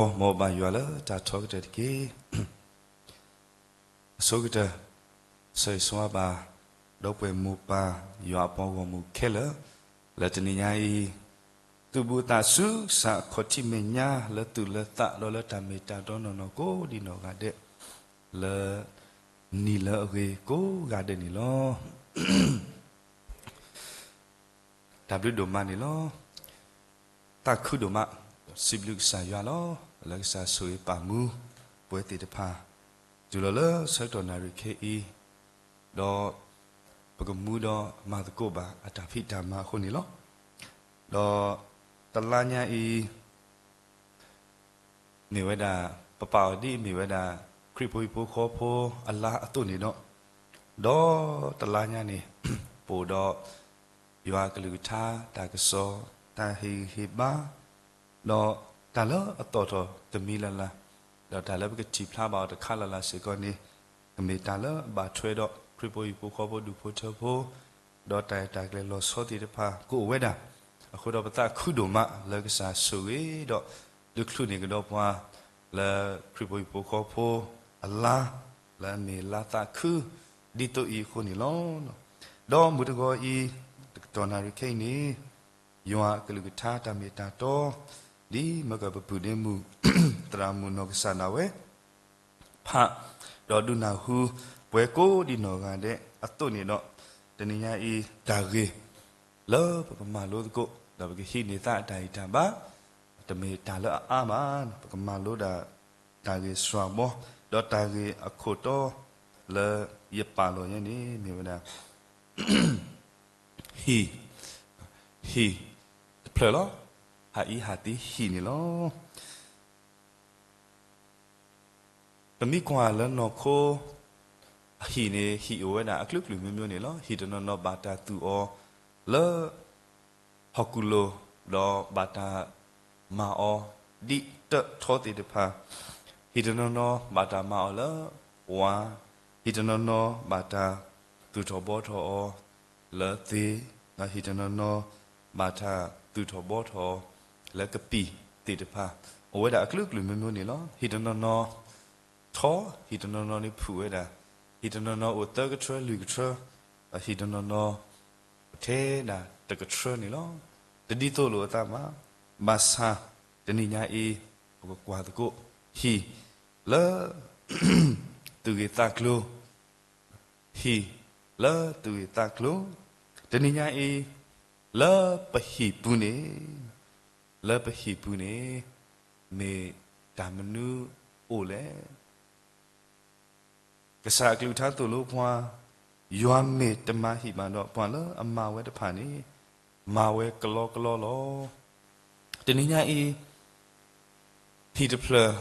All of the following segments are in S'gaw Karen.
မ်အဘၣ်ယွၤလၢတၢ်ထီကတၢၢ်တက့ၢ်. အဆိကတၢၢ် ဆၢဂ့ၤဆၢဝါဘၣ် ဒီပုၢ်ဝဲၢ်မိၢ်ပၢ် ယွၤအပှၤဂီၢ်မုၢ်ခဲလၢာ်, လၢတနံၤညါအံၤ သူၣ်ဘုသးစူၤ ကစၢ်ခီၣ်ထံးမဲာ်ညါလၢသူၣ်လၢသး ဒီးလၢတၢ်မ့ၢ်တၢ်တီနီၢ်နီၢ်ကိးဒံးနီၢ်ဂၤဒဲး လၢ နံၤလၢအဂ့ၤကိးဂၤဒဲးန့ၣ်လီၤ. တၢ်ဘျုးဒိၣ်မးန့ၣ်လီၤ. သးခုဒိၣ်မး စံးဘျုးကစၢ်ယွၤလီၤ. လၢကစၢ်ဆိၣ်ဂ့ၤပာ်မူ ပဝဲသ့ၣ်တဖၣ် တုၤလီၤလၢဆၢကတီၢ်နၣ်ရံၣ်ခဲအံၤ, ဒီး ပကမူဒီးမၤသကိးဘၣ်အတၢ်ဖံးတၢ်မၤအဃိန့ၣ်လီၤ. ဒီးတလါညါအံၤ မ့ၢ်ဝဲဒၣ် ပပာ်အီၤဒ်အမ့ၢ်ဝဲဒၣ် ခရံာ်ဖိဟံၣ်ဖိဃီဖိအလါအသိးန့ၣ်ဒီး, ဒီးတလါညါန့ၣ် ပအိၣ်ဒီး ယွၤအကလုၢ်ကထါ တၢ်ကစီၣ် တၢ်ဟ့ၣ်ဂံၢ်ဟ့ၣ်ဘါ ဒီးတၢ်လၢအသီၣ်ထီၣ်တမံၤလၢ်လၢ်, ဒီးတၢ်လၢပကထံၣ်ဖျါဘၣ်အီၤတခါလၢ်လၢ်စ့ၢ်ကီးန့ၣ် ကမ့ၢ်တၢ်လၢအဘၣ်ထွဲဒီး ခရံာ်ဖိဟံၣ်ဖိဃီဖိဒူၣ်ဖိထၢဖိ ဒီးတၢ်အဲၣ်တၢ်ကျဲၤလီၤဆီသ့ၣ်တဖၣ် ကအိၣ်ဝဲဒၣ်. အဃိဒီးပသးခုဒိၣ်မးလၢကစၢ်ဆိၣ်ဂ့ၤဒီး ဒုးချုးန့ၢ်ကဒီးပှၤ လၢခရံာ်ဖိဟံၣ်ဖိဃီဖိအလါ လၢအမ့ၢ်လါသးခု ဒ်သိးအံၤအဃိန့ၣ်လီၤ. ဒီးမုၢ်တဂီၤအံၤ တကတီၢ်နၣ်ရံၣ်ခဲအံၤန့ၣ် ယွၤအကလုၢ်ကထါတၢ်မ့ၢ်တၢ်တီ ဒ်မၢကၢၢ်ပပုၢ်ဒ့မုၣ် သရၣ်မုၣ်နီၢ်ကစၢ်ဒၣ်ဝဲ ဖး ဒီးဒုးနၢ်ဟူ ပှၤကိးဒံးနီၢ်ဂၤဒဲးအသိးန့ၣ်ဒီး, တနံၤညါအံၤ တၢ်ဂ့ၢ် လၢပကမၤလိသကိး ဒီးပကဟံးန့ၢ်သးအတၢ်ဂံၢ်တၢ်ဘါ တမ့ၢ်တၢ်လၢအအါမး, ပကမၤလိဒၣ် တၢ်ဂ့ၢ်စှၤဘီ, ဒီးတၢ်ဂ့ၢ်အခိၣ်တီ လၢယပာ်လီၤညါန့ၣ် မ့ၢ်ဝဲဒၣ် ဟံၣ်, ဟံၣ်တဖျၢၣ်လီၤ. ဟးအံၤဟးသံဟံၣ်န့ၣ်လီၤ. ပမ့ၢ်ကွၢ်လၢနီၢ်ခိ အဟံၣ်န့ၣ် ဟံၣ်အိၣ်ဝဲဒၣ်အကလုာ်ကလုာ်မျိုးမျိုးန့ၣ်လီၤ. ဟံၣ်တနီၤနီၤဘၣ်တၢ်သူၣ်အီၤလၢ ဟီၣ်ခိၣ်လိၤ, ဒီးဘၣ်တၢ်မၤအီၤဒ်တၢထီသ့ၣ်တဖၣ်, ဟံၣ်တနီၤနီၤဘၣ်တၢ်မၤအီၤလၢ ဝါ, ဟံၣ်တနီၤနီၤဘၣ်တၢ်သူၣ်ထီၣ်ဘှီထီၣ်အီၤလၢသ့, ဒီးဟံၣ်တနီၤနီၤဘၣ်တၢ်သူၣ်ထီၣ်ဘှီထီၣ်အီၤလၢကပံာ်သ့ၣ်တဖၣ်, အိၣ်ဝဲဒၣ်အကလုာ်ကလုာ်မျိုးမျိုးန့ၣ်လီၤ. ဟံၣ်တနီၤနီၤထီ, ဟံၣ်တနီၤနီၤန့ၣ်ဖုၣ်ဝဲဒၣ်, ဟံၣ်တနီၤနီၤအိၣ်သၢကထြၢလွံၢ်ကထြၢ, ဒီးဟံၣ်တနီၤနီၤ ထဲဒၣ်တကထြၢန့ၣ်လီၤ. တဒ်သိးလိာ်အသးဘၣ်, ဘၣ်ဆၣ် တနံၤညါအံၤ ပကကွၢ်သကိး ဟံၣ်လၢ သူၣ်ဂ့ၤသးကျိၤ, ဟံၣ်လၢသူၣ်ဂ့ၤသးကျိၤ, တနံၤညါအံၤ လၢပဟံၣ်ပူၤန့ၣ်, လၢပဟံၣ်ပူၤန့ၣ် မ့ၢ်တၢ်မနုၤအိၣ်လဲၣ်. ကစၢ်အကလုၢ်ကထါသိၣ်လိပှၤ, ယွၤမ့ၢ်တမၤဟံၣ်ဘၣ်ဒီး ပှၤလၢအမၤဝဲတဖၣ်န့ၣ် မၤဝဲကလီကလီလီၤ. တနံၤညါအံၤ ဟံၣ်တဖျၢၣ်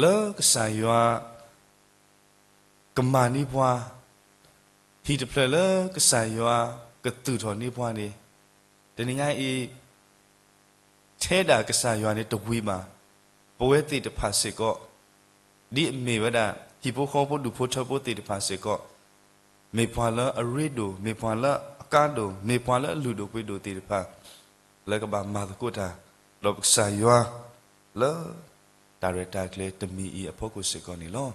လၢကစၢ်ယွၤ ကမၤန့ၢ်ပှၤ, ဟံၣ်တဖျၢၣ်လၢကစၢ်ယွၤကသူၣ်ထီၣ်န့ၢ်ပှၤန့ၣ်, တနံၤညါအံၤ ထဲဒၣ်ကစၢ်ယွၤန့ၣ်တဝံၤဘၣ်, ပဝဲသ့ၣ်တဖၣ်စ့ၢ်ကီး, ဒ်အမ့ၢ်ဝဲဒၣ် ဟံၣ်ဖိဃီဖိဒူၣ်ဖိထၢဖိသ့ၣ်တဖၣ်စ့ၢ်ကီး, မ့ၢ်ပှၤလၢအရ့ဒိၣ်, မ့ၢ်ပှၤလၢအကါဒိၣ်, မ့ၢ်ပှၤလၢအလုၢ်ဒိၣ်ပှ့ၤဒိၣ်သ့ၣ်တဖၣ် လၢကဘၣ်မၤသကိးတၢ် ဒီးပကစၢ်ယွၤ လၢတၢ်ရဲၣ်တၢ်ကျဲၤတမံၤအံၤအဖီခိၣ်စ့ၢ်ကီးန့ၣ်လီၤ.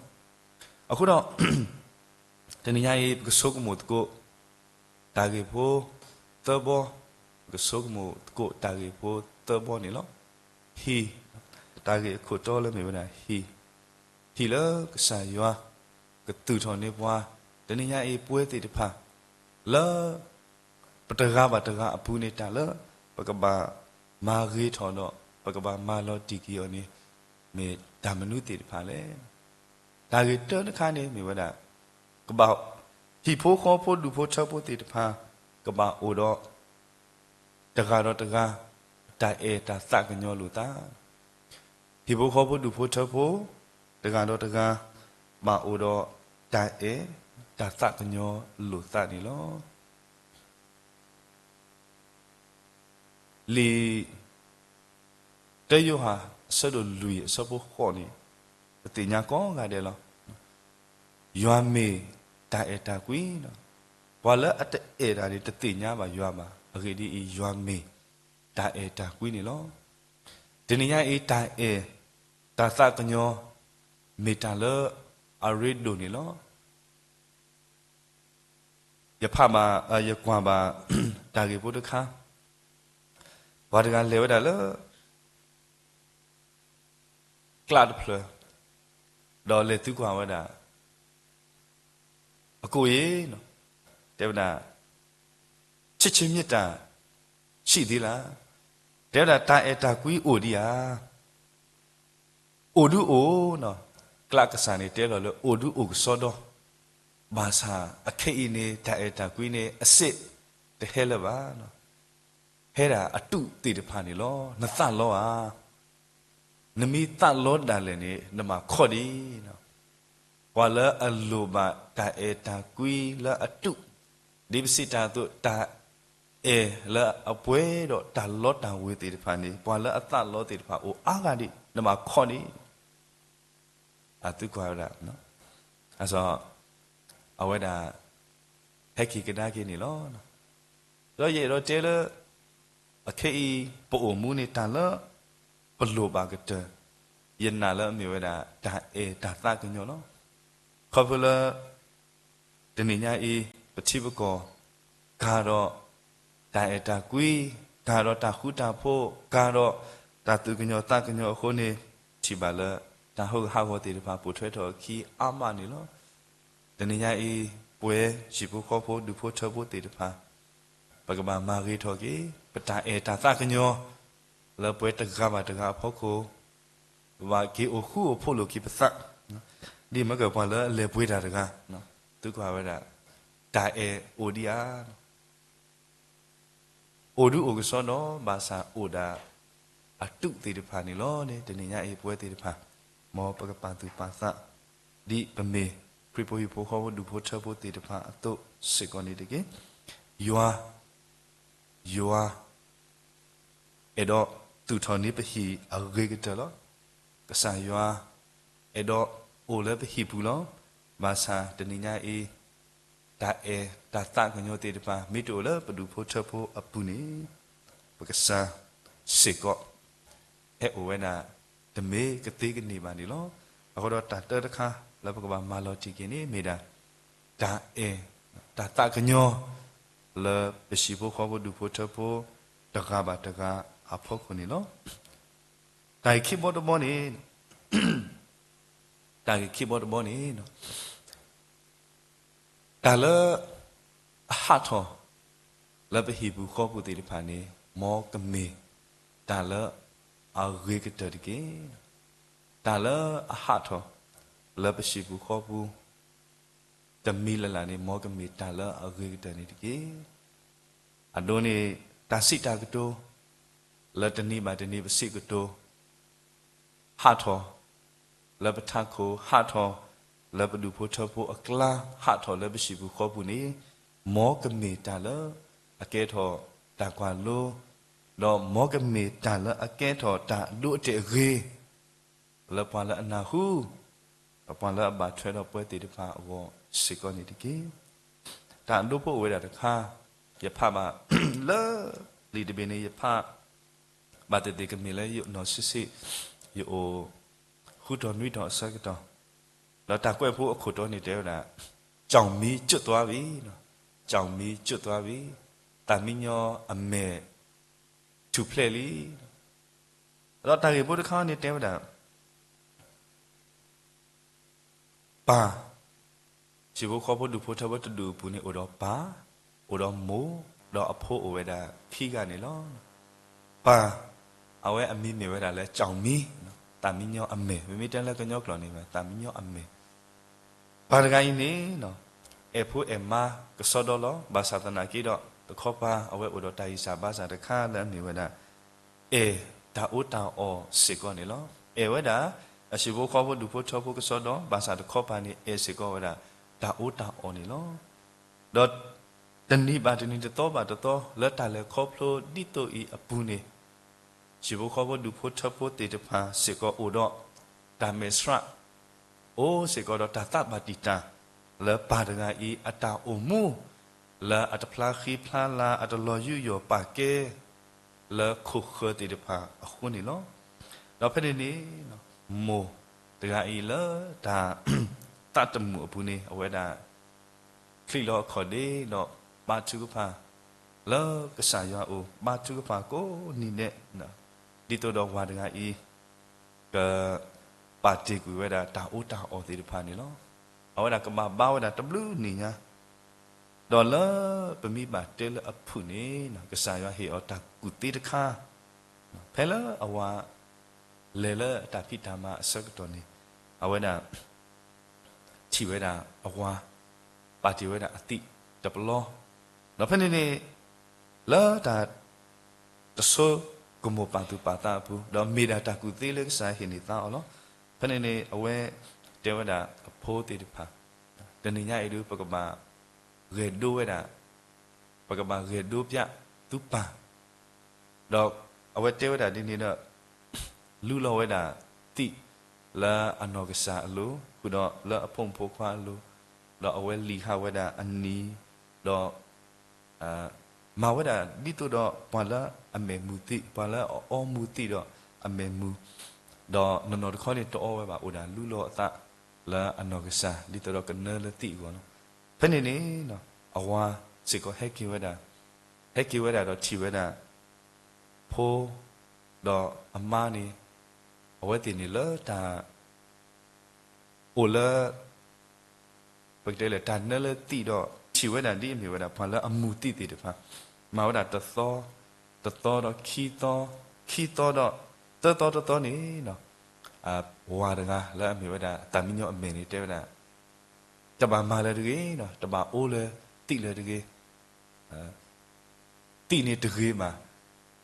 အဃိဒီး တနံၤညါအံၤ ပကဆိကမိၣ်သကိး တၢ်ဂ့ၢ်ဖိသၢဘီ, ပကဆိကမိၣ်သကိးတၢ်ဂ့ၢ်ဖိသၢဘီန့ၣ်လီၤ. ဟံၣ်, တၢ်ဂ့ၢ်အခိၣ်တီလၢမ့ၢ်ဝဲဒၣ်ဟံၣ်, ဟံၣ်လၢကစၢ်ယွၤကသူၣ်ထီၣ်န့ၢ်ပှၤ, တနံၤညါအံၤပဝဲသ့ၣ်တဖၣ် လၢ ပတဂၤဘၣ်တဂၤအပူၤန့ၣ် တၢ်လၢပကဘၣ်မၤဂ့ၤထီၣ်ဒီး ပကဘၣ်မၤလီၤတံၢ်က့ၤအီၤန့ၣ် မ့ၢ်တၢ်မနုၤသ့ၣ်တဖၣ်လဲၣ်. တၢ်ဂ့ၢ်တၢတခါန့ၣ်မ့ၢ်ဝဲဒၣ် ကဘၣ် ဟံၣ်ဖိဃီဖိဒူၣ်ဖိထၢဖိသ့ၣ်တဖၣ် ကဘၣ်အိၣ်ဒီး တဂၤဒီးတဂၤ တၢ်အဲၣ်တၢ်သးကညီၤလိာ်သး, ဟံၣ်ဖိဃီဖိဒူၣ်ဖိထၢဖိ တဂၤဒီးတဂၤ ဘၣ်အိၣ်ဒီးတၢ်အဲၣ်တၢ်သးကညီၤလိာ်သးန့ၣ်လီၤ. လံာ်တၢယိၤဟၣ် အဆၢဒိၣ်လွံၢ် အဆၢဖိဃိးန့ၣ် ပသ့ၣ်ညါကိးဂၤဒဲးလီၤ. ယွၤမ့ၢ်တၢ်အဲၣ်တၢ်ကွံလီၤ. ပှၤလၢအတအဲၣ်တၢ်န့ၣ် တသ့ၣ်ညါဘၣ်ယွၤဘၣ်. အဂ့ၢ်ဒ်အံၤ, ယွၤမ့ၢ်တၢ်အဲၣ်တၢ်ကွံန့ၣ်လီၤ. တနံၤညါအံၤ တၢ်အဲၣ် တၢ်သးကညီၤ မ့ၢ်တၢ်လၢအရ့ဒိၣ်န့ၣ်လီၤ. ယဖးဘၣ်, ယကွၢ်ဘၣ် တၢ်ဂ့ၢ်ဖိတခါ, ပှၤတဂၤလဲၤဝဲဒၣ်လၢ ကျးတဖျၢၣ်, ဒီးလဲၤသံကွၢ်ဝဲဒၣ် အကိုရေ, တဲဝဲဒၣ်, ချစ်ချစ်မြတ်တာ ရှိသေးလား, တဲဝဲဒၣ် တၢ်အဲၣ်တၢ်ကွံအိၣ်ဒံးဧါ. အိၣ်ဒုအိၣ်, ကျးကစၢ်န့ၣ်တဲလီၤလၢအိၣ်ဒုအိၣ်ကစီဒီ, ဘၣ်ဆၣ်အခဲအံၤန့ၣ် တၢ်အဲၣ်တၢ်ကွံန့ၣ် အစ့ၣ်တဟဲလၢၤဘၣ်. ဟဲဒၣ်အတူးသ့ၣ်တဖၣ်န့ၣ်လီၤ. နသးလီဧါ. နမ့ၢ်သးလီဒၣ်လဲာ်န့ၣ် နဘၣ်ခီဒံး. ပှၤလၢအလိၣ်ဘၣ်တၢ်အဲၣ်တၢ်ကွံလၢအတူး, ဒ်ပစံးတၢ်အသိး တၢ်အဲၣ်လၢအပှဲၤဒီးတၢ်လီတၢ်ဝ့ၤသ့ၣ်တဖၣ်န့ၣ် ပှၤလၢအသးလီသ့ၣ်တဖၣ်အိၣ်အါဂၤဒံး, နဘၣ်ခီဒံး. အသံကွၢ်ဝဲဒၣ်, အဝဲဒၣ် ဟဲက့ၤကဒါက့ၤန့ၣ်လီၤ. ဒီးယအဲၣ်ဒိးတဲလၢ အခဲအံၤ ပအိၣ်မူန့ၣ် တၢ်လၢပလိၣ်ဘၣ်ကတၢၢ် ယနာ်လၢအမ့ၢ်ဝဲဒၣ် တၢ်အဲၣ်တၢ်သးကညီၤလီၤ. ခီဖျိလၢ တနံၤညါအံၤ ပထံပကီၢ် ကၤဒီးတၢ်အဲၣ်တၢ်ကွံ, ကၤဒီးတၢ်ဃူတၢ်ဖိး, ကၤဒီးတၢ်သူၣ်ကညီၤသးကညီၤအဃိန့ၣ် ထံၣ်ဘၣ်လၢ တၢ်ဟးဂူာ်ဟးဂီၤသ့ၣ်တဖၣ် ပိာ်ထွဲထီၣ်အခံအါမးန့ၣ်လီၤ. တနံၤညါအံၤ ပဝဲဟံၣ်ဖိဃီဖိဒူၣ်ဖိထၢဖိသ့ၣ်တဖၣ် ပကဘၣ်မၤဂ့ၤထီၣ်က့ၤ ပတၢ်အဲၣ်တၢ်သးကညီၤ လၢပဝဲတဂၤဘၣ်တဂၤအဖီခိၣ် ပဘၣ်က့ၤအိၣ်ဃူအိၣ်ဖိးလိာ်က့ၤပသး, ဒ်မ့ၢ်ကပှၤလၢအလဲၤပှ့ၤတၢ်တဂၤ သံကွၢ်ဝဲဒၣ် တၢ်အဲၣ်အိၣ်ဒံးဧါ. အိၣ်ဒုအိၣ်ကစီဒီ ဘၣ်ဆၣ်အိၣ်ဒၣ်အတူးသ့ၣ်တဖၣ်န့ၣ်လီၤန့ၣ် တနံၤညါအံၤ ပဝဲသ့ၣ်တဖၣ် မ်ပကပာ်သူၣ်ပာ်သး ဒ်ပမ့ၢ်ခရံာ်ဖိဟံၣ်ဖိဃီဖိဒူၣ်ဖိထၢဖိသ့ၣ်တဖၣ်အသိးစ့ၢ်ကီးန့ၣ်တက့ၢ်. ယွၤ, ယွၤ အဲၣ်ဒိးသူၣ်ထီၣ်န့ၢ်ပဟံၣ်အဂ့ၤကတၢၢ်လီၤ. ကစၢ်ယွၤ အဲၣ်ဒိးအိၣ်လၢပဟံၣ်ပူၤလီၤ. ဘၣ်ဆၣ်တနံၤညါအံၤ တၢ်အဲၣ်တၢ်သးကညီၤသ့ၣ်တဖၣ် မ့ၢ်တအိၣ်လၢပဒူၣ်ဖိထၢဖိအပူၤန့ၣ် ပကစၢ်စ့ၢ်ကီး ဟဲအိၣ်ဝဲဒၣ် တမ့ၢ်ကသ့ကန့ၢ်ဘၣ်န့ၣ်လီၤ. အဃိဒီးတၢ်တၢတခါလၢပကဘၣ်မၤလီၤတံၢ်က့ၤန့ၣ် မ့ၢ်ဒၣ် တၢ်အဲၣ်တၢ်သးကညီၤ လၢပဟံၣ်ဖိဃီဖိဒူၣ်ဖိထၢဖိ တဂၤဘၣ်တဂၤအဖီခိၣ်န့ၣ်လီၤ. တၢ်ဂ့ၢ်ခံဘီတဘီန့ၣ်, တၢ်ဂ့ၢ်ခံဘီတဘီန့ၣ် တၢ်လၢအဟးထီၣ်လၢပဟံၣ်ပူၤဃီပူၤသ့ၣ်တဖၣ်န့ၣ် မ်ကမ့ၢ်တၢ်လၢအဂ့ၤကတၢၢ်တက့ၢ်. တၢ်လၢအဟးထီၣ်လၢပဟံၣ်ပူၤဃီပူၤ တမံၤလၢ်လၢ်န့ၣ် မ်ကမ့ၢ်တၢ်လၢအဂ့ၤကတၢၢ်န့ၣ်တက့ၢ်. အဒိန့ၣ် တၢ်စံးတၢ်ကတိၤ လၢတနံၤဘၣ်တနံၤပစံးကတိၤ ဟးထီၣ်လၢပထးခိၣ်, ဟးထီၣ်လၢပဒူၣ်ဖိထၢဖိအကျါ, ဟးထီၣ်လၢပဟံၣ်ပူၤဃီပူၤန့ၣ် မ်ကမ့ၢ်တၢ်လၢအကဲထီၣ်တၢ်ကွၢ်လိ, ဒီးမ်ကမ့ၢ်တၢ်လၢအကဲထီၣ်တၢ်အဒိအတဲာ်အဂ့ၤ လၢပှၤလၢအနၢ်ဟူ, ဒီးပှၤလၢအဘၣ်ထွဲဒီးပဝဲသ့ၣ်တဖၣ်အဂီၢ်စ့ၢ်ကီးန့ၣ်တက့ၢ်. တၢ်အဒိဖိအိၣ်ဝဲဒၣ်တခါ, ယဖးဘၣ်လၢ လံာ်တဘ့ၣ်န့ၣ် ယဖးဘၣ်သ့ၣ်သ့ၣ်ကမ့ၢ်လၢယနီၢ်ဆံးဆံး, ယအိၣ်ဃုတီၤနွံတီၤအဆၢကတီၢ်, ဒီးတၢ်ကွဲးဖိအခိၣ်တီန့ၣ်တဲဝဲဒၣ်, ကျောက်မီးကျွတ်သွားပြီ, ကျောက်မီးကျွတ်သွားပြီ, သၣ်မံညီအမဲၢ် ထူၣ်ဖျဲးလံ. ဒီးတၢ်ဂ့ၢ်ဖိတခါန့ၣ်တဲဝဲဒၣ်, ပၢ်, ဟံၣ်ဖိဃီဖိဒူၣ်ဖိထၢဖိတဒူၣ်အပူၤန့ၣ် အိၣ်ဒီးပၢ်, အိၣ်ဒီးမိၢ်, ဒီးအဖိအိၣ်ဝဲဒၣ်ခံဂၤန့ၣ်လီၤ. ပၢ်, အဝဲအမံၤမ့ၢ်ဝဲဒၣ်လၢ ကျောက်မီး, သၣ်မံညီအမဲၢ်, ပမ့ၢ်တဲလၢကညီကျိာ်န့ၣ် သၣ်မံညီအမဲၢ်. ပၢ်တဂၤအံၤန့ၣ် အဲၣ်ဖိအဲၣ်မါကစီဒီလီၤ. ဘၣ်ဆၣ်သနာ်က့ဒီး တခီပၤအဝဲအိၣ်ဒီးတၢ်ဂံၢ်စၢ်ဘါစၢ်တခါလၢအမ့ၢ်ဝဲဒၣ် အဲၣ်တၢ်အီၣ်တၢ်အီစ့ၢ်ကီးန့ၣ်လီၤ. အဲၣ်ဝဲဒၣ် အဟံၣ်ဖိဃီဖိဒူၣ်ဖိထၢဖိကစီဒီ, ဘၣ်ဆၣ်တခီပၤန့ၣ် အဲၣ်စ့ၢ်ကီးဝဲဒၣ် တၢ်အီၣ်တၢ်အီန့ၣ်လီၤ. ဒီးတနံၤဘၣ်တနံၤ တသီဘၣ်တသီ လၢတၢ်လဲၤခီဖျိဒ်သိးအံၤအပူၤန့ၣ် ဟံၣ်ဖိဃီဖိဒူၣ်ဖိထၢဖိသ့ၣ်တဖၣ်စ့ၢ်ကီးအိၣ်ဒီး တၢ်မဲာ်ဆှး အိၣ်စ့ၢ်ကီးဒီးတၢ်သးဘၣ်တံာ်တာ် လၢပၢ်တဂၤအံၤအတၢ်အိၣ်မူ လၢအတဖျါဃံဖျါလၤ အတလီၤယူးယီၣ်ပာ်ကဲ လၢခိၣ်ဃၢၤသ့ၣ်တဖၣ်အဃိန့ၣ်လီၤ. ဒီးဖဲန့ၣ်န့ၣ် မိၢ်တဂၤအံၤလၢတၢ် သးတမုာ်အပူၤန့ၣ် အဝဲဒၣ် ချံးလီၤအခီၣ်ဒ့ဒီး ဘါထုကဖၣ် လၢကစၢ်ယွၤအအိၣ် ဘါထုကဖၣ်ကိးနံၤဒဲး, ဒ်သိးဒီးဝၤတဂၤအံၤ က ပာ်တ့ၢ်ကွံာ်ဝဲဒၣ်တၢ်အီၣ်တၢ်အီသ့ၣ်တဖၣ်န့ၣ်လီၤ. အဝဲဒၣ်ကဘၣ်ဘါဝဲဒၣ်တဘျုးနံၣ်ညါ, ဒီးလၢပမ့ၢ်ဘၣ်တဲလၢအဖုၣ်န့ၣ် ကစၢ်ယွၤဟ့ၣ်အီၤတၢ်ကူၣ်သ့တခါ, ဖဲလၢအဝၤ လဲၤလၢတၢ်ဖံးတၢ်မၤအဆၢကတီၢ်န့ၣ် အဝဲဒၣ် ထံၣ်ဝဲဒၣ်အဝၤ ပာ်တ့ၢ်ဝဲဒၣ်အသံၣ်တပလီ, ဒီးဖဲန့ၣ်န့ၣ် လၢတၢ် တဆိကမိၣ်ပာ်သူၣ်ပာ်သးအပူၤ ဒီးမ့ၢ်ဒၣ်တၢ်ကူၣ်သ့လၢကစၢ်ဟ့ၣ်န့ၢ်သါအီၤလီၤ. ဖဲန့ၣ်န့ၣ် အဝဲတဲဝဲဒၣ်အဖိသ့ၣ်တဖၣ်, တနံၤညါအံၤဒုး ပကဘၣ်ဂဲၤဒိဝဲဒၣ်, ပကဘၣ်ဂဲၤဒိပျးသုပၢ် ဒီးအဝဲတဲဝဲဒၣ်ဒ်န့ၣ်ဒီး လူလီၤဝဲဒၣ်သံၣ်လၢအနီၢ်ကစၢ်အလိၤ ဃုာ်ဒီးလၢအဖိမုၣ်ဖိခွါအလိၤ, ဒီးအဝဲလံာ်ဟးဝဲဒၣ်အနံၤ, ဒီး မၤဝဲဒၣ်ဒ်သိးဒီးပှၤလၢအမဲာ်မုာ်သံၣ်, ပှၤလၢအအီမူၤသံၣ်ဒီးအမဲာ်မုာ်, ဒီးနီၢ်နီၢ်တခီန့ၣ်တအီဝဲဘၣ် အိၣ်ဒၣ်လူလီၤအသးလၢအနီၢ်ကစၢ် ဒ်သိးဒီးကနၢလၢသံၣ်အဂီၢ်လီၤ. ဖဲန့ၣ်န့ၣ် အဝၤစ့ၢ်ကီးဟဲက့ၤဝဲဒၣ်, ဟဲက့ၤဝဲဒၣ်ဒီးထံၣ်ဝဲဒၣ် ဖိ ဒီးအမါန့ၣ် အဝဲသ့ၣ်န့ၣ်လၢတၢ် အိၣ်လၢ ပကတဲလၢတၢ်နၢလၢသံၣ်ဒီး ထံၣ်ဝဲဒၣ်ဒ်အမ့ၢ်ဝဲဒၣ်ပှၤလၢအမူၤသံၣ်သ့ၣ်တဖၣ်, မၤဝဲဒၣ်တသီ တသီဒီးခံသီ, ခံသီဒီး သၢသီတသီန့ၣ် ဝၤတဂၤလၢအမ့ၢ်ဝဲဒၣ်သးမံညီအမဲာ်န့ၣ် တဲဝဲဒၣ် တဘၣ်မၤလၢၤတဂ့ၤ, တဘၣ်အိၣ်လၢသံၣ်လၢၤတဂ့ၤ, သံၣ်န့ၣ်တဂ့ၤမး,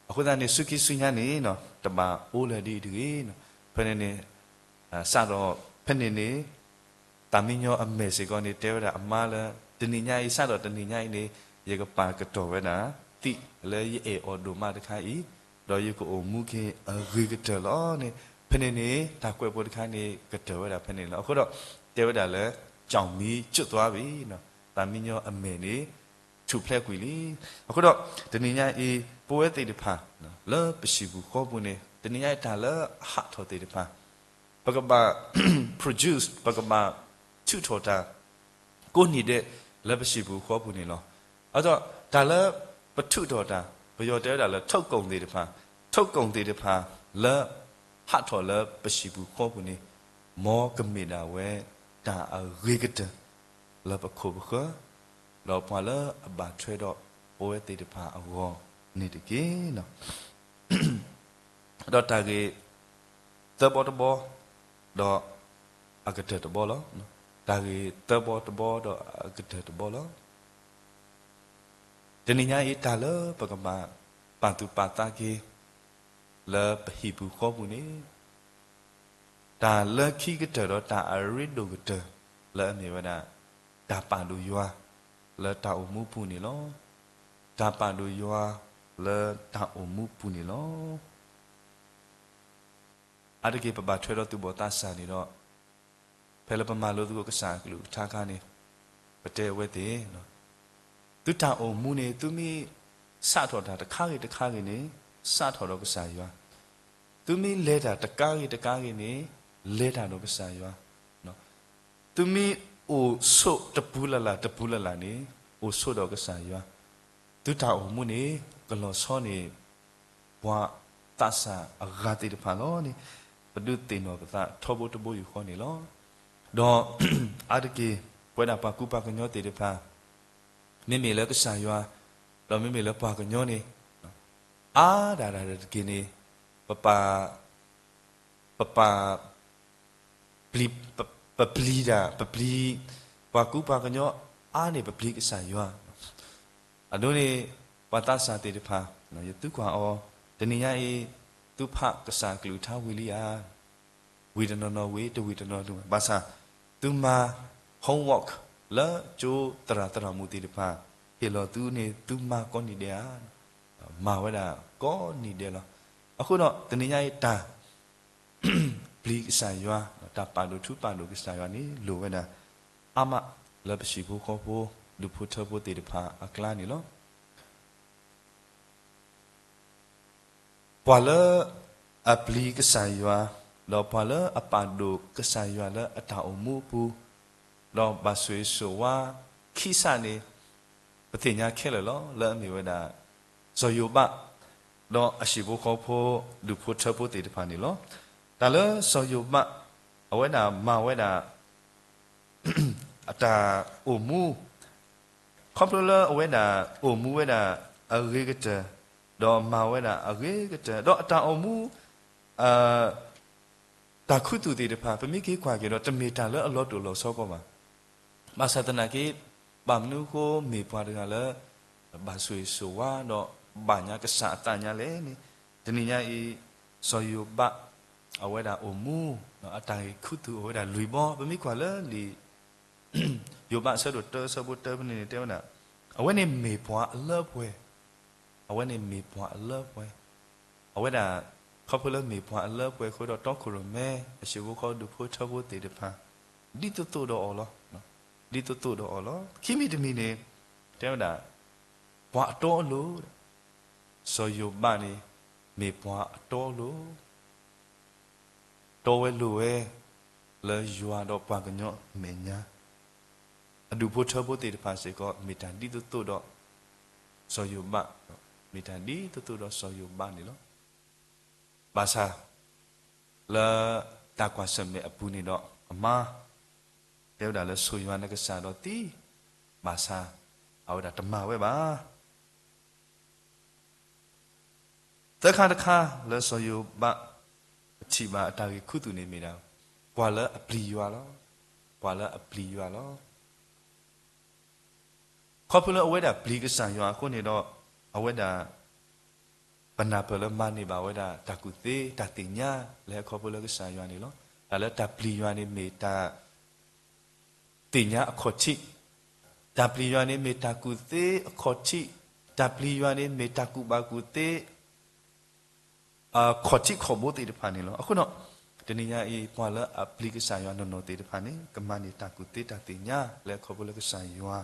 အဃိသတးန့ၣ် ဆူခံဆူညါန့ၣ် တဘၣ်အိၣ်လၢၤဒ်အံၤတဂ့ၤ. ဖဲန့ၣ်န့ၣ် စးထီၣ်ဖဲန့ၣ်န့ၣ် သးမံညီအမဲာ်စ့ၢ်ကီးန့ၣ် တဲဝဲဒၣ်အမါလၢ တနံၤညါအံၤ စးထီၣ်တနံၤညါအံၤန့ၣ် ယကပာ်ကတီၢ်ဝဲဒၣ်သံၣ်လၢယအဲၣ်အီၤဒိၣ်မးတခါအံၤ, ဒီးယကအိၣ်မူက့ၤအဂ့ၤကတၢၢ်လီၤန့ၣ်, ဖဲန့ၣ်န့ၣ် တၢ်ကွဲးဖိတခါန့ၣ် ကတၢၢ်ဝဲဒၣ်ဖဲန့ၣ်လီၤ. အဃိဒီး တဲဝဲဒၣ်လၢ ကၠီၣ်မံကၠိၣ်သွါဘ့ၣ်, သးမံညီအမဲာ်န့ၣ် ထူၣ်ဖျဲးကွံာ်လံ. အဃိဒီး တနံၤညါအံၤ ပဝဲသ့ၣ်တဖၣ် လၢပဟံၣ်ပူၤဃီပူၤန့ၣ် တနံၤညါအံၤတၢ်လၢအဟးထီၣ်သ့ၣ်တဖၣ် ပကဘၣ် produce ပကဘၣ်ထုးထီၣ်တၢ် ကိးနံၤဒဲးလၢပဟံၣ်ပူၤဃီပူၤန့ၣ်လီၤ. အဃိဒီး တၢ်လၢပထုးထီၣ်တၢ် ပယီၤတဲဝဲဒၣ်လၢ ထုတ်ကုန် သ့ၣ်တဖၣ်, ထုတ်ကုန် သ့ၣ်တဖၣ်လၢ ဟးထီၣ်လၢပဟံၣ်ပူၤဃီပူၤန့ၣ် မ်ကမ့ၢ်ဒၣ်ဝဲ တၢ်အဂ့ၤကတၢၢ် လၢပခိၣ်ပဃၢၤ ဒီးပှၤလၢအဘၣ်ထွဲဒီးပဝဲသ့ၣ်တဖၣ်အဂီၢ်န့ၣ်တက့ၢ်. ဒီးတၢ်ဂ့ၤသၢဘီတဘီ ဒီးအကတၢၢ်တဘီလီၤ. တၢ်ဂ့ၤသၢဘီတဘီဒီးအကတၢၢ်တဘီလီၤ. တနံၤညါအံၤ တၢ်လၢပကဘၣ်ပာ်သူၣ်ပာ်သးက့ၤ လၢပဟံၣ်ပူၤဃီပူၤန့ၣ် တၢ်လၢခံကတၢၢ်ဒီးတၢ်အရ့ဒိၣ်ကတၢၢ် လၢအမ့ၢ်ဝဲဒၣ် တၢ်ပာ်ဒိၣ်ယွၤ လၢတၢ်အိၣ်မူပူၤန့ၣ်လီၤ. တၢ်ပာ်ဒိၣ်ယွၤ လၢတၢ်အိၣ်မူပူၤန့ၣ်လီၤ. အါတက့ၢ်ပဘၣ်ထွဲဒီးသူၣ်ဘီၣ်သးစၢ်န့ၣ်ဒီး ဖဲလၢပမၤလိသကိးကစၢ်အကလုၢ်ကထါအခါန့ၣ် ပတဲအဝဲသ့ၣ် သုတၢ်အိၣ်မူန့ၣ် သုမ့ၢ်စးထီၣ်တၢ်တခါဂ့ၤတခါဂ့ၤန့ၣ် စးထီၣ်ဒီးကစၢ်ယွၤ, သုမ့ၢ်လဲၤတၢ်တကါဂ့ၤတကါဂ့ၤန့ၣ် လဲၤတၢ်ဒီးကစၢ်ယွၤ, သုမ့ၢ်အိၣ်ဆိးတပူၤလၢ်လၢ်တပူၤလၢ်လၢ်န့ၣ် အိၣ်ဆိးဒီးကစၢ်ယွၤ, သုတၢ်အိၣ်မူန့ၣ် ကလီၤဆီန့ၢ် ပှၤသးစၢ်အဂၤသ့ၣ်တဖၣ်လီၤန့ၣ် ပဒုးသ့ၣ်နီၣ်ပသးထီဘိတဘိယူၢ်ဃီန့ၣ်လီၤ. ဒီး အါတက့ၢ် ပဝဲဒၣ်ပှၤကူပှၤကညီသ့ၣ်တဖၣ် မ့မ့ၢ်လၢကစၢ်ယွၤ ဒီးမ့မ့ၢ်လၢပှၤကညီန့ၣ် အါဒၣ်ဒၣ်တက့ၢ်န့ၣ် ပပာ် ပပာ် ပပျံၤတၢ် ပပျံၤ ပှၤကူပှၤကညီအါန့ၢ်ပပျံၤကစၢ်ယွၤ, အဒိန့ၣ် ပှၤသးစၢ်သ့ၣ်တဖၣ် ယသံကွၢ်အီၤ တနံၤညါအံၤ သုဖးကစၢ်ကလုၢ်ကထါဝံၤလံဧါ, ဝံၤတနီၤနီၤဝံၤ တဝံၤတနီၤနီၤ ဘၣ်ဆၣ် သုမၤ homework လၢကၠိသရၣ်သရၣ်မုၣ်သ့ၣ်တဖၣ် ဟ့ၣ်လီၤသုန့ၣ် သုမၤကိးနံၤဒဲးဧါ, မၤဝဲဒၣ်ကိးနံၤဒဲးလီၤ. အဃိဒီး တနံၤညါအံၤတၢ် ပျံၤကစၢ်ယွၤ တၢ်ပာ်ဒိၣ်ထူပာ်ဒိၣ်ကစၢ်ယွၤန့ၣ် လိၣ်ဝဲဒၣ် အါမး လၢပဟံၣ်ဖိဃီဖိ ဒူၣ်ဖိထၢဖိသ့ၣ်တဖၣ်အကျါန့ၣ်လီၤ. ပှၤလၢအပျံၤကစၢ်ယွၤ ဒီးပှၤလၢအပာ်ဒိၣ်ကစၢ်ယွၤလၢအတၢ်အိၣ်မူအပူၤ, ဒီးဘၣ်ဆိၣ်ဂ့ၤဆိၣ်ဝါခံစးန့ၣ် ပသ့ၣ်ညါခဲလၢာ်လီၤ. လၢအမ့ၢ်ဝဲဒၣ် စီၤယိၤဘး, ဒီးအဟံၣ်ဖိဃီဖိ ဒူၣ်ဖိထၢဖိသ့ၣ်တဖၣ်န့ၣ်လီၤ. တၢ်လၢစီၤယိၤဘး အဝဲဒၣ်မၤဝဲဒၣ် အတၢ်အိၣ်မူ, ခီဖျိလၢအဝဲဒၣ်အိၣ်မူဝဲဒၣ်အဂ့ၤကတၢၢ်, ဒီးမၤဝဲဒၣ်အဂ့ၤကတၢၢ်, ဒီးအတၢ်အိၣ်မူ တၢ်ခူသူၣ်သ့ၣ်တဖၣ် ပမ့ၢ်က့ၤကွၢ်က့ၤဒီး တမ့ၢ်တၢ်လၢအလီၤတိၢ်လီၤဆီကီးဘၣ်. ဘၣ်ဆၣ်သနာ်က့ ဘၣ်မနုၤအဃိမ့ၢ်ပှၤတဂၤလၢ ဘၣ်ဆိၣ်ဂ့ၤဆိၣ်ဝါ ဒီးဘၣ်ညါကစၢ်အသးညါလဲၣ်န့ၣ်, တနံၤညါအံၤ စီၤယိၤဘး အဝဲဒၣ်အိၣ်မူ အတၢ်ဂ့ၢ်ခူသူၣ်အိၣ်ဝဲဒၣ်လွံၢ်ဘီ, ပမ့ၢ်ကွၢ်လၢလံာ် ယိၤဘးအဆၢဒိၣ်တၢ အဆၢဖိတၢ ဖဲန့ၣ်န့ၣ် တဲဝဲဒၣ်, အဝဲန့ၣ်မ့ၢ်ပှၤအလၢပှဲၤ, အဝဲန့ၣ်မ့ၢ်ပှၤအလၢပှဲၤ, အဝဲဒၣ် ခီဖျိလၢမ့ၢ်ပှၤအလၢပှဲၤအဃိဒီး တီခိၣ်ရိၣ်မဲ အဟံၣ်ဖိဃီဖိ ဒူၣ်ဖိထၢဖိသ့ၣ်တဖၣ် ဒ်သိးသိးဒီးအီၤလီၤ. ဒ်သိးသိးဒီးအီၤလီၤ. ခံမံၤတမံၤန့ၣ် တဲဝဲဒၣ် ပှၤအတီအလိၤ စီၤယိၤဘးန့ၣ် မ့ၢ်ပှၤအတီအလိၤ တီဝဲလိၤဝဲ လၢယွၤဒီးပှၤကညီအမဲာ်ညါ, အဒူၣ်ဖိထၢဖိသ့ၣ်တဖၣ်စ့ၢ်ကီး မ့ၢ်တၢ်ဒ်သိးသိးဒီး စီၤယိၤဘး, မ့ၢ်တၢ်ဒ်သိးသိးဒီးစီၤယိၤဘးန့ၣ်လီၤ. ဘၣ်ဆၣ် လၢတၢ်ကွၢ်ဆၢၣ်မဲာ်အပူၤန့ၣ်ဒီး အမါ တဲဝဲဒၣ်လၢ ဆိၣ်ယွၤနကစၢ်ဒီးသံ, ဘၣ်ဆၣ် အဝဲဒၣ်တမၤဝဲဘၣ်. သၢခါတခါလၢစီၤယိၤဘး ပထံၣ်ဘၣ်အတၢ်ဂ့ၢ်ခူသူၣ်န့ၣ်မ့ၢ်ဒၣ် ပှၤလၢအပျံၤယွၤလီၤ. ပှၤလၢအပျံၤယွၤလီၤ. ခီဖျိလၢအဝဲဒၣ်ပျံၤကစၢ်ယွၤအဃိန့ၣ်ဒီး အဝဲဒၣ် ပနၢ်ပၢၢ်လၢမၤန့ၢ်ဘၣ်ဝဲဒၣ်တၢ်ကူၣ်သ့တၢ်သ့ၣ်ညါ လၢဟဲခီဖျိလၢကစၢ်ယွၤန့ၣ်လီၤ. တၢ်လၢတၢ်ပျံၤယွၤန့ၣ်မ့ၢ်တၢ် သ့ၣ်ညါအခီၣ်ထံး, တၢ်ပျံၤယွၤန့ၣ်မ့ၢ်တၢ်ကူၣ်သ့အခီၣ်ထံး, တၢ်ပျံၤယွၤန့ၣ်မ့ၢ်တၢ်ကူၣ်ဘၣ်ကူၣ်သ့ အခီၣ်ထံးခီၣ်ဘိသ့ၣ်တဖၣ်န့ၣ်လီၤ. အဃိဒီး တနံၤညါအံၤ ပှၤလၢအပျံၤကစၢ်ယွၤနီၢ်နီၢ်သ့ၣ်တဖၣ်န့ၣ် ကမၤန့ၢ်တၢ်ကူၣ်သ့တၢ်သ့ၣ်ညါ လၢခီဖျိလၢကစၢ်ယွၤ,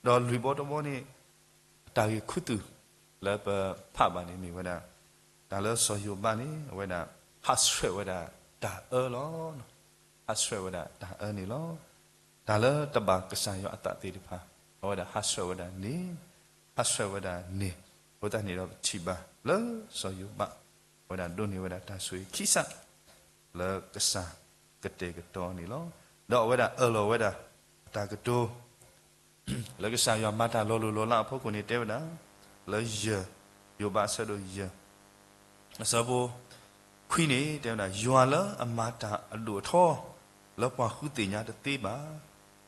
ဒီးလွံၢ်ဘီတဘီန့ၣ် အတၢ်ဂ့ၢ်ခူသူၣ် လၢပဖးဘၣ်န့ၣ်မ့ၢ်ဝဲဒၣ် တၢ်လၢစီၤယိၤဘးန့ၣ် အဝဲဒၣ် ဟးဆှဲးဝဲဒၣ်တၢ်အၢလီၤ. ဟးဆှဲးဝဲဒၣ်တၢ်အၢန့ၣ်လီၤ. တၢ်လၢတဘၣ်ကစၢ်ယွၤအသးသ့ၣ်တဖၣ် အဝဲဒၣ်ဟးဆှဲးဝဲဒၣ်န့ၣ်, ဟးဆှဲးဝဲဒၣ်န့ၣ်, အဃိသတးန့ၣ်ဒီးပထံၣ်ဘၣ်လၢစီၤယိၤဘး အဝဲဒၣ်ဒိးန့ၢ်ဝဲဒၣ်တၢ်ဆိၣ်ဂ့ၤခံစး လၢကစၢ်ကတဲာ်ကတီၤန့ၣ်လီၤ. ဒီးအဝဲဒၣ်အၢၣ်လီၤဝဲဒၣ် အတၢ်ကတိၤ လၢကစၢ်ယွၤမၤတၢ်လီၤလိၢ်လီၤလးအဖီခိၣ်န့ၣ်တဲဝဲဒၣ် လၢယၢၢ်, ယိၤဘးအဆၢဒိၣ်ယၢၢ် အဆၢဖိခွံန့ၣ် တဲဝဲဒၣ် ယွၤလၢအမၤတၢ်အဒိၣ်အထီ လၢပှၤဃုသ့ၣ်ညါတသ့ဘၣ်,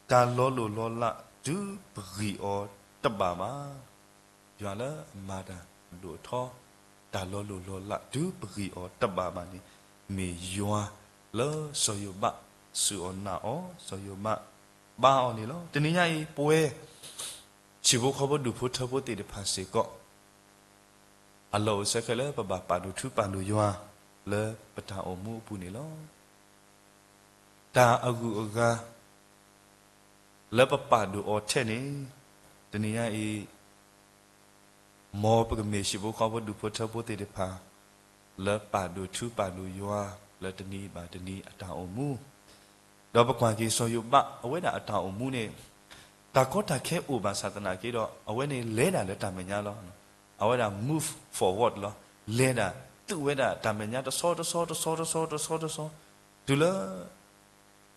တၢ်လီၤလိၢ်လီၤလးတုၤပဂံၢ်အီၤတဘၣ်ဘၣ်. ယွၤလၢအမၤတၢ်အဒိၣ်အထီ, တၢ်လီၤလိၢ်လီၤလးတုၤပဂံၢ်အီၤတဘၣ်ဘၣ်န့ၣ် မ့ၢ်ယွၤလၢစီၤယိၤဘးစူၢ်အီၤနာ်အီၤ, စီၤယိၤဘးဘါအီၤန့ၣ်လီၤ. တနံၤညါအံၤ ပဝဲ ဟံၣ်ဖိဃီဖိဒူၣ်ဖိထၢဖိသ့ၣ်တဖၣ်စ့ၢ်ကီး အလီၢ်အိၣ်ဆၢခဲလၢာ် ပဘၣ်ပာ်ဒိၣ်ထူပာ်ဒိၣ်ယွၤ လၢပတၢ်အိၣ်မူအပူၤန့ၣ်လီၤ. တၢ်အဂုၤအဂၤ လၢပပာ်ဒိၣ်အီၤထဲန့ၣ် တနံၤညါအံၤ မ်ပကမ့ၢ်ဟံၣ်ဖိဃီဖိဒူၣ်ဖိထၢဖိသ့ၣ်တဖၣ် လၢပာ်ဒိၣ်ထူပာ်ဒိၣ်ယွၤ လၢတနံၤဘၣ်တနံၤအတၢ်အိၣ်မူ ဒီးပကွၢ်က့ၤစီၤယိၤဘး အဝဲဒၣ်အတၢ်အိၣ်မူန့ၣ် တၢ်ကီတၢ်ခဲအိၣ်ဘၣ်ဆၣ်သနာ်က့ဒီး အဝဲန့ၣ်လဲၤဒၣ်လၢတၢ်မဲာ်ညါလီၤ. အဝဲဒၣ် move forward လီၤ. လဲၤဒၣ် သုးဝဲဒၣ်တၢ်မဲာ်ညါတဆီတဆီတဆီတဆီတဆီတဆီ တုၤလၢ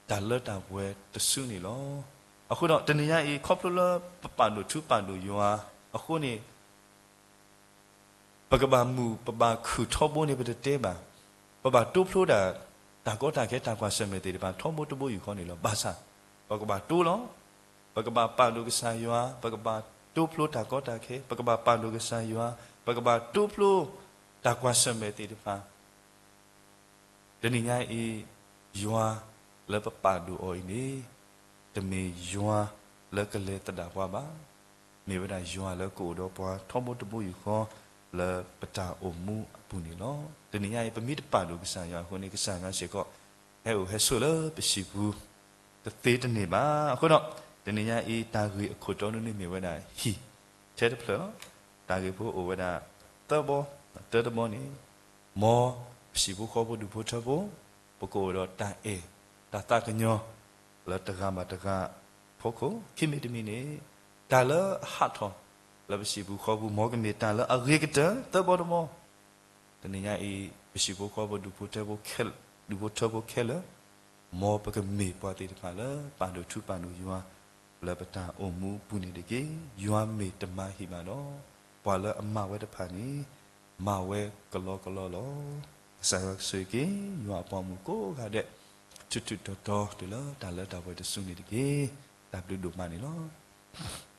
တၢ်လၢတၢ်ပှဲၤတစုန့ၣ်လီၤ. အဃိဒီးတနံၤညါအံၤ ခီဖျိလၢပပာ်ဒိၣ်ထူပာ်ဒိၣ်ယွၤအဃိန့ၣ် ပကဘၣ်မုာ်ပဘၣ်ခုၣ်ထီဘိန့ၣ် ပတတဲဘၣ်. ပဘၣ်တိဖျိဒၣ် တၢ်ကီတၢ်ခဲတၢ်ကွၢ်ဆၢၣ်မဲာ်သ့ၣ်တဖၣ် ထီဘိတဘိယူၢ်ဃီန့ၣ်လီၤ. ဘၣ်ဆၣ် ပကဘၣ်တိလီၤ. ပကဘၣ်ပာ်ဒိၣ်ကစၢ်ယွၤ, ပကဘၣ်တိဖျိတၢ်ကီတၢ်ခဲ, ပကဘၣ်ပာ်ဒိၣ်ကစၢ်ယွၤ, ပကဘၣ်တိဖျိ တၢ်ကွၢ်ဆၢၣ်မဲာ်သ့ၣ်တဖၣ် တနံၤညါအံၤ ယွၤလၢပပာ်ဒိၣ်အီၤအံၤန့ၣ် တမ့ၢ်ယွၤလၢကလဲၤသဒၣ်ပှၤဘၣ်. မ့ၢ်ဝဲဒၣ်ယွၤလၢကအိၣ်ဒီးပှၤထီဘိတဘိယူၢ်ဃီ လၢပတၢ်အိၣ်မူအပူၤန့ၣ်လီၤ. တနံၤညါအံၤ ပမ့ၢ်တပာ်ဒိၣ်ကစၢ်ယွၤအဃိန့ၣ် ကစၢ်ယွၤစ့ၢ်ကီး ဟဲအိၣ်ဟဲဆိးလၢပဟံၣ်ပူၤ တသ့တန့ၢ်ဘၣ်. အဃိဒီး တနံၤညါအံၤ တၢ်ဂ့ၢ်အခိၣ်တီန့ၣ်မ့ၢ်ဝဲဒၣ်ဟံၣ် ထဲတဖျၢၣ်လီၤ. တၢ်ဂ့ၢ်ဖိအိၣ်ဝဲဒၣ်သၢဘီ, တၢတဘီန့ၣ် မ်ပဟံၣ်ဖိဃီဖိဒူၣ်ဖိထၢဖိ ပကအိၣ်ဒီးတၢ်အဲၣ်, တၢ်သးကညီၤ လၢတဂၤဘၣ်တဂၤအဖီခိၣ်, ခံမံၤတမံၤန့ၣ် တၢ်လၢအဟးထီၣ်လၢပဟံၣ်ပူၤဃီပူၤ မ်ကမ့ၢ်တၢ်လၢအဂ့ၤကတၢၢ်သၢဘီတဘီ. တနံၤညါအံၤ ပဟံၣ်ဖိဃီဖိ ဒူၣ်ဖိထၢဖိခဲလၢာ်, ဒူၣ်ဖိထၢဖိခဲလၢာ်, မ်ပကမ့ၢ်ပှၤသ့ၣ်တဖၣ်လၢပာ်ဒိၣ်ထူပာ်ဒိၣ်ယွၤ လၢပတၢ်အိၣ်မူပူၤန့ၣ်တက့ၢ်. ယွၤမ့ၢ်တမၤဟံၣ်ဘၣ်ဒီး ပှၤလၢအမၤဝဲတဖၣ်န့ၣ် မၤဝဲကလီကလီလီၤ. ကစၢ်ယွၤကဆိၣ်ဂ့ၤက့ၤ ယွၤအပှၤဂီၢ်မုၢ်ကိးဂၤဒဲး ထူးထူးတီၤတီၤတုၤလၢတၢ်လၢတၢ်ပှဲၤတစုန့ၣ်တက့ၢ်. တၢ်ဘျုးဒိၣ်မးန့ၣ်လီၤ.